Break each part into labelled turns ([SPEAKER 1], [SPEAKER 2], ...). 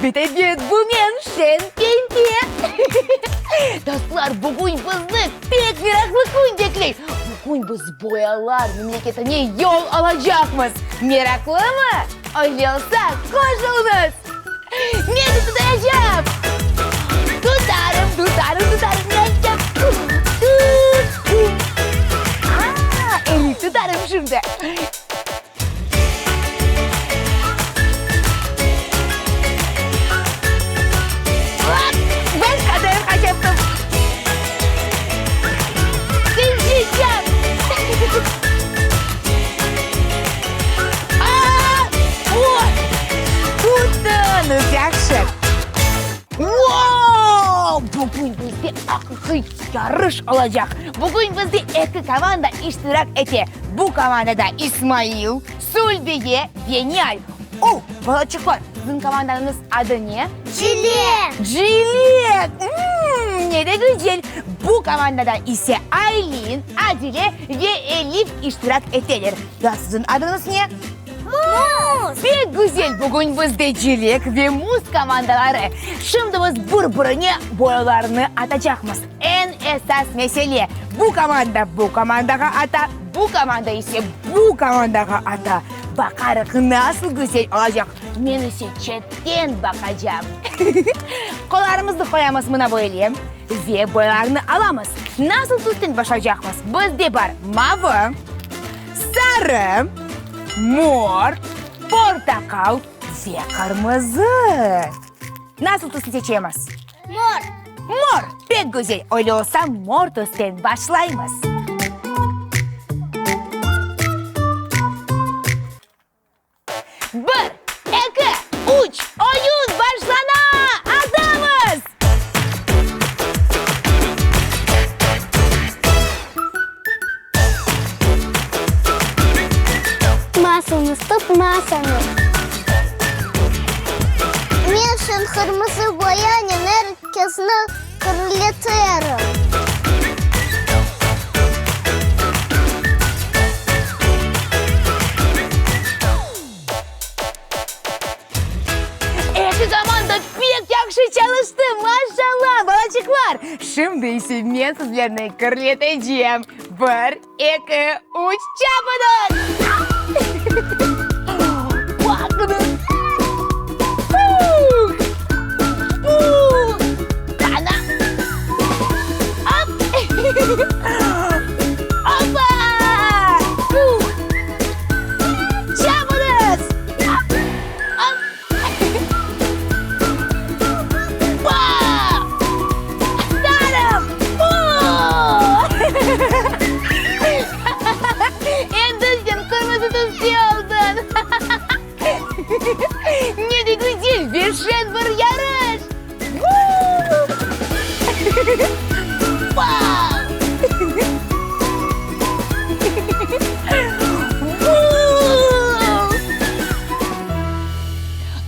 [SPEAKER 1] Ebet, ebet, bu men, Şen Pempe. Dostlar, bugün bizni pek meraqlı kün bekley. Bugün biz boyalar memleketine yol alacaqmız. Meraqlımı? Öyle olsa, qoşulñız! Men de tutacağım! Tutarım, tutarım, tutarım, Tuttım! Aa, Elif, tutarım şimdi. Başqa tarafqa çaptım. Tüşeceğim. Aa! Oy! Tuttıñız, yahşı. Vau! Bugün bizde aqiqiy yarış olacaq. Bugün bizde eki komanda iştirak ete. Bu komandada İsmail, Sulbiye ve Nial. O, balaçıqlar, siziñ komandañız adı ne?
[SPEAKER 2] Cilek!
[SPEAKER 1] Cilek! Mmm, ne de güzel! Bu komandada ise Aylin, Adile ve Elif iştirak eteler. Ya siziñ adıñız ne?
[SPEAKER 2] Muz!
[SPEAKER 1] Pek güzel! Bugün bizde Cilek ve Muz komandaları. Şimdi biz bir-birine boyalarnı atacaqmız. Eñ esas mesele, bu komanda bu komandağa ata, bu komanda ise bu komandağa ata. Baqarıq, nasıl güzel olacaq! Men ise çetten baqacam. Qollarımıznı qoyamız mına böyle ve boyalarnı alamız. Nasıl tüsten başlaycaqmız? Bizde bar mavı, sarı, mor, portaqal ve qırmızı. Nasıl tüsni seçemiz?
[SPEAKER 2] Mor.
[SPEAKER 1] Mor! Pek güzel! Öyle olsa mor tüsten başlaymız. Bir, eki, üç, oyun başlana! Atamız!
[SPEAKER 2] Tutmasıñız, tutmasıñız. Men şın qırmızı boyanen er kesni kirletirim.
[SPEAKER 1] Eki komanda pek yahşı çalıştı, maşallah, balaçıqlar! Şimdi ise men sizlerni kirletecem. Bir, eki, üç, çapıñız! Baqıñız! Puh! Puh! Qana! Op! Opa! Puh! Çapıñız! Op! Op! Pa! Atarım! Puh! Endi sen qırmızı tüste oldıñ! Ne de güzel ve şen bir yarış!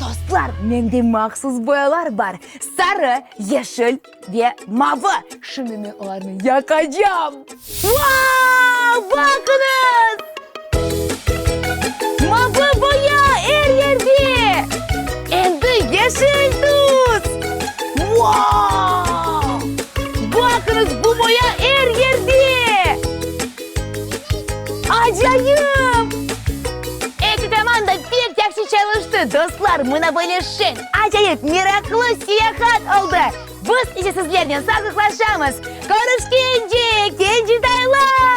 [SPEAKER 1] Dostlar, mende mahsus boyalar bar, sarı, yeşil ve mavı. Şimdi men olarnı yaqacam. Vau! Baqıñız! Mavı boya er yerde! Endi yeşil tüs! Vau! Baqıñız, bu boya er yerde! Acayip! Eki komanda pek yahşı çalıştı, dostlar, mına böyle şeñ, acayip, meraqlı seyahat oldı! Biz ise sizlernen sağlıqlaşamız! Körüşkence, kencitaylar!